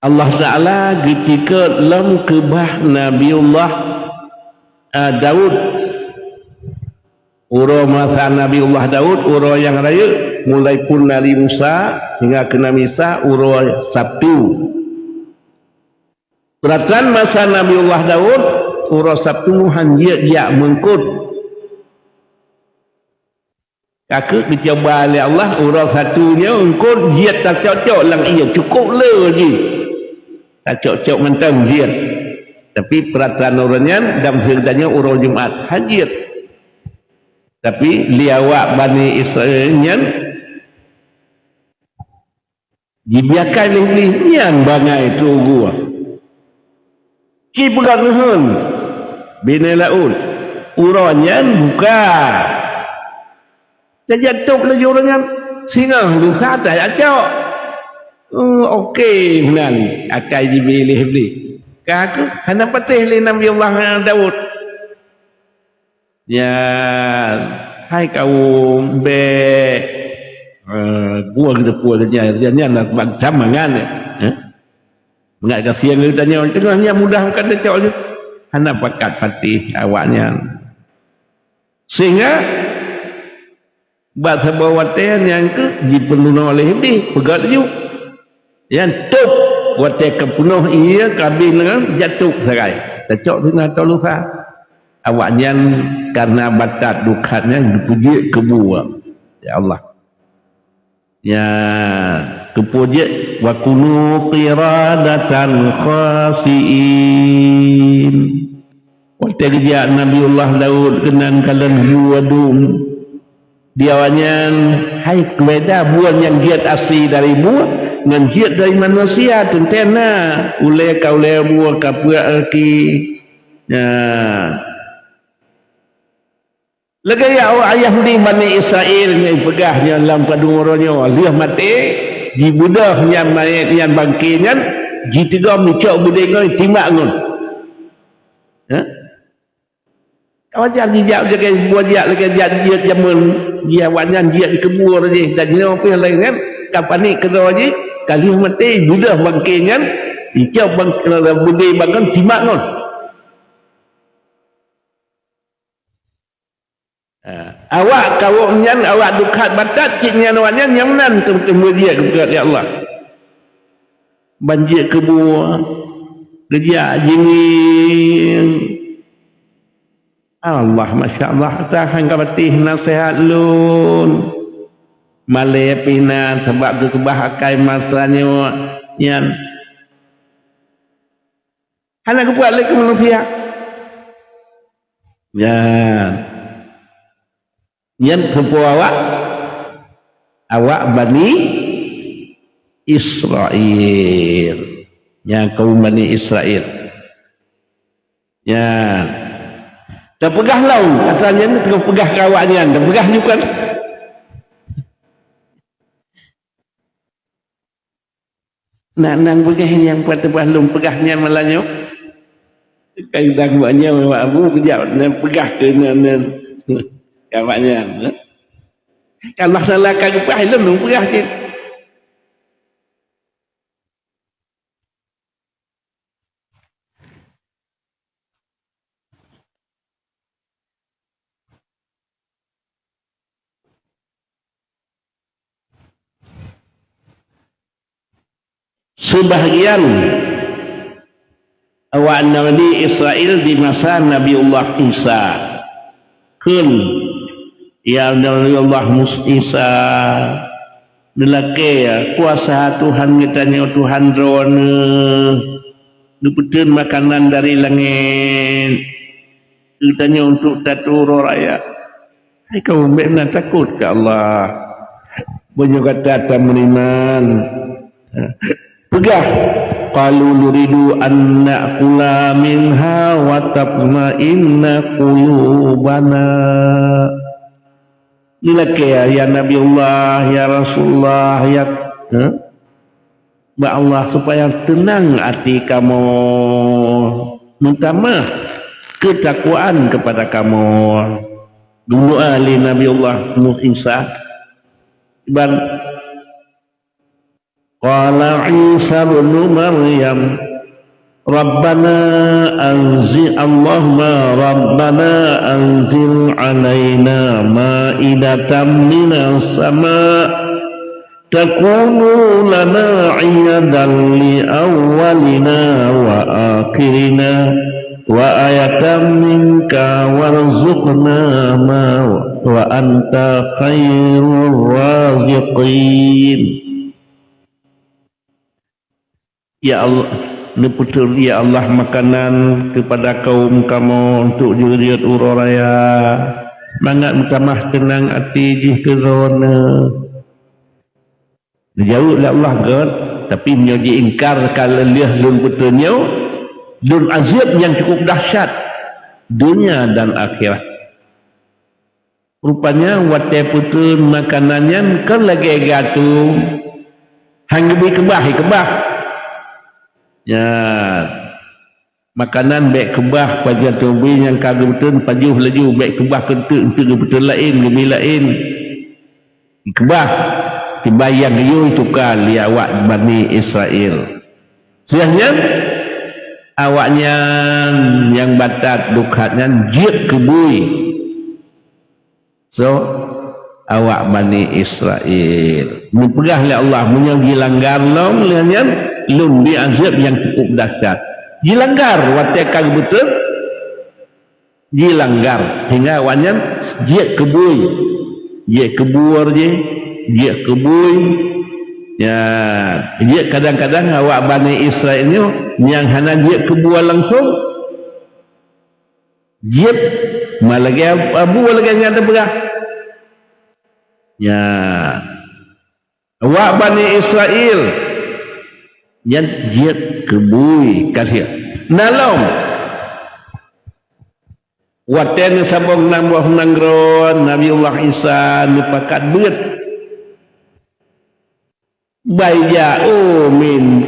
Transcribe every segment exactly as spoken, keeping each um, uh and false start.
Allah Taala geutikot lom keubah Nabiullah, ah, Daud. Uroe masa Nabiullah Daud, uroe nyang rayeuk, mulai phon Nabi Musa hingga keu Nabi Isa, uroe Sabtu. Peuratan masa Nabiullah Daud, uroe Sabtu han jeuet jak meungkot. Ka keuh geucuba lé Allah, uroe Sabtu nyoe eungkot jeuet tacok-cok lam ié, cukôp le jih. Tacok-cok mantong jeuet. Tapi peuratan uroe nyan, dan seutanyoe uroe Jumat, han jeuet. Tapi lé awak Bani Israel nyan, jibiakai lé Iblih nyan bangai tugu. Ci peugah neuheun binèe laôt, uroe nyan buka. Tajak tôb laju uroe nyan, singoh lusa tajak cok. Oh, oke meunan akai jibri lé Iblih. Ka keuh hana patéh lé Nabi Allah Daud. Nyan, hai kawôm, bèk, eh, buah geuteupeue nyan, nyan, nyan macam mangat, eh? Mangat ka sieng geutanyoe, teungoh nyan mudah bukan tacok lé. Hana pakat patéh awaknyan. Sehingga bak saboh watèe nyan keuh jipeurunoe lé Iblih, peugöt laju. Nyan tôb, watèe ka peunoh ié ka abéh nyan, jak tôb sagai. Tacok singoh atau lusa. Awaknyan kareuna batat dukhat nyan geupeujeuet keu bue. Ya Allah. Nyan, geupeujeuet, "Wa kunu qiradatan khasi'in." Watèe geujak Nabiullah Daud keunan kalon bue dum. Di awaknyan, hai keubeda bue nyang jeuet asli dari bue, ngon jeuet dari manusia, teuntèe na ulèe ka ulèe bue ka peuet gaki. Nyan. Lagèe nyang awak Yahudi Bani Israel nyang peugah nyan lam padum uroe nyoe, lheueh maté, jibeudôh nyan manyét nyan bangké nyan, jiteugom jicok beudé ngon timbak ngon. Ha? Ka wajar jijak lagèe buah jak lagèe jak jeuet jameun, jih awaknyan jeuet dikeubur jih, dan jinoe pih laén nyan, ka panéh keudroe jih, ka lheueh maté, jibeudôh bangké nyan, jicok bang-, beudé bang ngon timbak ngon. Ha, awak kawôm nyan, awak dukhat batat cit nyan awaknyan, nyang meunan teuh-teuh meujeuet keu Allah. Ban jeuet keu bue, geujak jingieng. Allah, masya Allah, tahan ka patéh naseuhat lôn. Malèe pih na sabab geukeubah akai masa nyoe nyan. Hana geubuet lé keu manusia. Nyan. Nyan teupeue awak, awak Bani Israel. Nyan kaum Bani Israel. Nyan. Tapeugah lom, asai nyan teungoh peugah keu awaknyan, tapeugah nyoe kan. Nak nang beugèh nyang pat teupah lôn peugah nyan malam nyoe. Kai dang buet nyan, Mak Abu, keujak nyan peugah keu nyan, nyan. Ka awak nyan, eh? Kalau salah ka geupeugah, lôn, lôn peugah cit. Seubahgian awak Bani Israel di masa Nabiullah Isa. Kheun, "Ya Nabiullah Mus-, Isa, neulakèe kuasa Tuhan geutanyoe, Tuhan Droeneuh, geupeuteun makanan dari langèt geutanyoe untuk taturoe rakyat." Hai kaum, bèk na takot keu Allah. Meunyoe gata tameuiman, peugah, "Qalu nuridu an na'kula minha wa tatma'inna qulubana." Neulakèe, ya Nabiullah, ya Rasulullah, ya, ha? Bak Allah supaya teunang até kamoe, meutamah keutakwaan keupada kamoe. Geumeudoa lé Nabiullah Mu-, Isa, ban, Qala Isa ibnu Maryam, Rabbana anzil, Allahumma Rabbana anzil alaina maidatan minas sama, takunu lana iyadan li awwalina wa akhirina, wa ayatan minka warzuqna ma, wa anta khairur raziqin. Ya Allah, neupeutrön, ya Allah, makanan keupada kaum kamoe untuk jeuet uroe raya, mangat meutamah teunang até jih keu Droeneuh. Geujaweueb lé Allah, "Göt, tapi meunyoe jiingkar ka lheueh Lôn peutrön nyoe, Lôn azeueb nyang cukup dahsyat, donya dan akhirat." Rupanya watée peutrön makanan nyan kon lagée gatu, han geubri keubah, keubah. Nyan, makanan bék keubah, pajan teubi nyang ka geupeutrön pajoh laju, bék keubah keu eunteuk, eunteuk geupeutrön laén, geubri laén. Keubah, kiban nyang geuyue tuka lé awak Bani Israel. Siah nyan, awaknyan nyang batat dukhat nyan jeuet keu bui. So, awak Bani Israel. Neupeugah lé Allah, meunyoe jilanggar lom lheueh nyan, Lôn bri azeueb nyang cukup dahsyat. Jilanggar watée ka geupeutrön, jilanggar, sehingga awaknyan jeuet keu bui, jeuet keu bui jih, jeuet keu bui. Ya, jeuet kadang-kadang awak Bani Israel nyoe nyang hana jeuet keu bui langsong, jeuet ma lagée abu lagée nyan teupeugah. Ya. Awak Bani Israel nyan jeuet keu bui ka lheueh. Na lom, watée neusabong nanggroe Nabiullah Isa neupakat beuet. Bai jak, oh, min.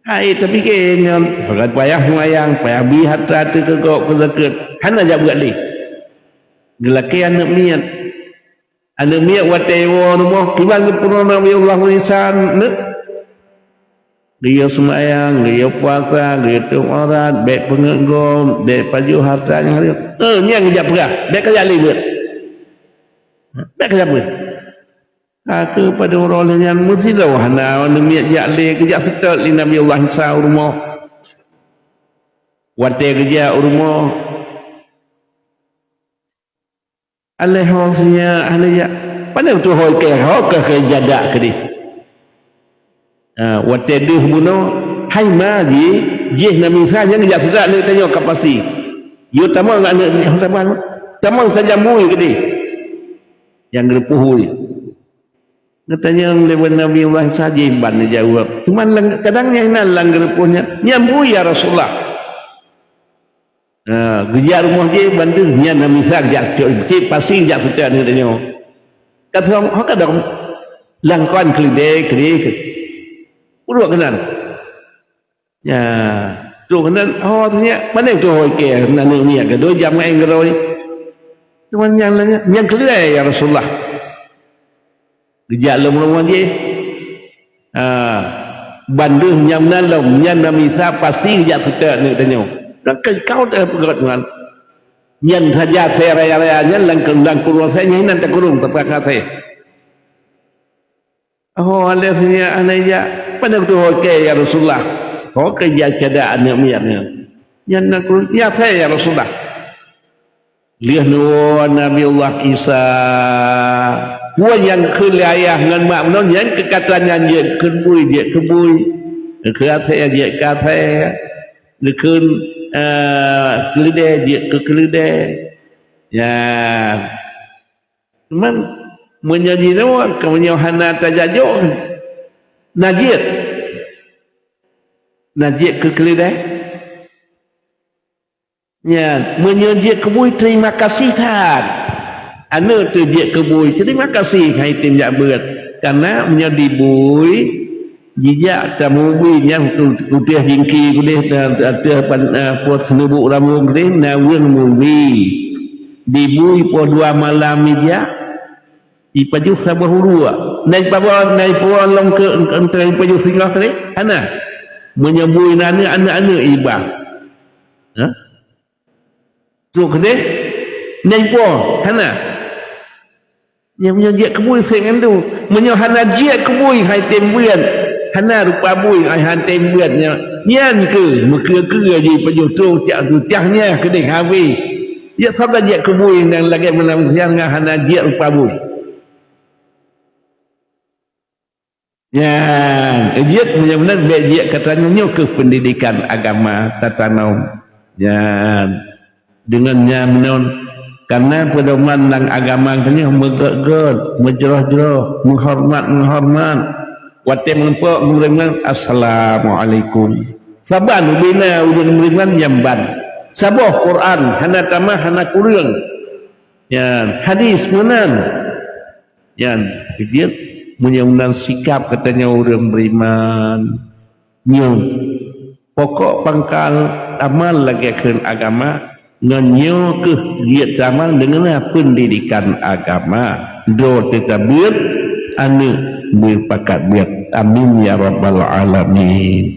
Hai tapike nyan, payah seumayang, payah bri hareuta teuh keu gob keu zakeuet, hana jak beuet lé. Geulakée aneuëk miet. Aneuëk miet watée iwoe rumoh, kiban geupeurunoe Nabiullah Isa aneuëk. Geuyue seumayang, geuyue puasa, geuyue tueng aurat, bék peungeuet gob, bék pajoh hareuta nyang hareuem. Eh, nyan geujak peugah, bék kajak lé beuet. Bék kajak beuet. Ka keuh padub uroe lheueh nyan meusidroe hana aneuëk miet jak lé, geujak seutôt lé Nabiullah Isa u rumoh. Watée geujak u rumoh, "Alah ho sinyak, alah jak. Pane tuho kée, ho keuh keu jadak keudeh." Ha, watée deuh bunoe, hai ma jih, jih Nabi Isa nyang jak seutôt aneuëk tanyoe ka pasi. Yue tamong aneuëk, tamong, tamong sajan bui keudeh. Nyang geureupoh bui. Geutanyong lé Nabi Allah Isa, jiban neujaweueb. Teuma lam, kadang nyan hana lam geureupoh nyan, "Nyan bui, ya Rasulullah." Ha, geujak rumoh jih, ban deuh, nyan Nabi Isa geujak cok, cit pasi geujak seutôt aneuëk tanyoe. Ka song, ho ka dong. Lam kon keuleudée, keudeh, keudeh. Uroe keunan. Ya, trok keunan, ho sinyak, pane tuho kée aneuëk miet, gadôh jam ngon droe. Teuma nyang laén, "Nyang keuleudée, ya Rasulullah." Geujak lom rumoh jih. Ha, ban deuh nyang meunan lom, nyan Nabi Isa pasi geujak seutôt aneuëk tanyoe. Dan keu kau teuh peugét nyan. Nyan saja asée raya-raya nyan lam, lam kurong asée nyan hana takurong, tapeugah asée. "Oh, alah sinyak, alah jak. Pane tuho kée, ya Rasulullah." "Ho keu jak cadak aneuëk miet nyan." "Nyan na kurong, nyan asée, ya Rasulullah." Lheueh neuwoe Nabiullah Isa, peue nyang kheun lé ayah ngon mak meunan, nyan keu kata nyan jeuet keu bui, jeuet keu bui. Keu asée, jeuet keu asée. Keu, eh, keuleudée, jeuet keu keuleudée. Ya. Cuman, meunyoe jinoe, meunyoe hana tajak jok, na jeuet. Na jeuet keu keuleudée. Nyan, meunyoe jeuet keu bui, terima kasih that. Aneuëk teuh jeuet keu bui, terima kasih hai tem jak beuet. Karena meunyoe di bui, jijak tameubi nyang tu-, tutoh jingki keudeh, ta-, ta-, teuh pan-, eh, poh seuneubok ramong keudeh, na ureuëng mubi. Di bui poh dua malam jijak, jipajoh saboh uruek. Nai paboh, nai puwoe lom keu, keu, keu pajoh singoh tadi? Hana. Meunyoe bui na aneuk, aneuk-aneuk iba. Ha? Trok keudeh, nyan po, hana. Nyang meunyoe jeuet keu bui seng nyan tu. Meunyoe hana jeuet keu bui hai tem buet, hana rupa bui hai, hai tem buet nyan. Nyan keuh meukeue-keue jipajoh trok cak tu cah nyan keudeh habéh. Jeuet saban jeuet keu bui nyang lagèe meunan siang nyan hana jeuet rupa bui. Nyan, jeuet meunyoe meunan bèk jeuet keu tanyoe nyoe keuh pendidikan agama tatanom. Nyan, deungon nyan meunan, karena pedoman lam agama tanyoe meugèt-gèt, meujroh-jroh, meuhoreumat-meuhoreumat. Watèe meurumpok ngon ureueng, "Assalamualaikum." Saban ubena ureueng meuriman nyang ban. Saboh Quran, hana tamah, hana kureueng. Nyan, hadis meunan. Nyan, keujeuet meunyoe meunan sikap geutanyoe ureueng beriman. Nyoe pokok pangkal amal lagèe kheun agama, ngon nyoe keuh jeuet amal deungon pendidikan agama. Droe teutabeuet, aneuk beupakat beuet. Amin ya rabbal alamin.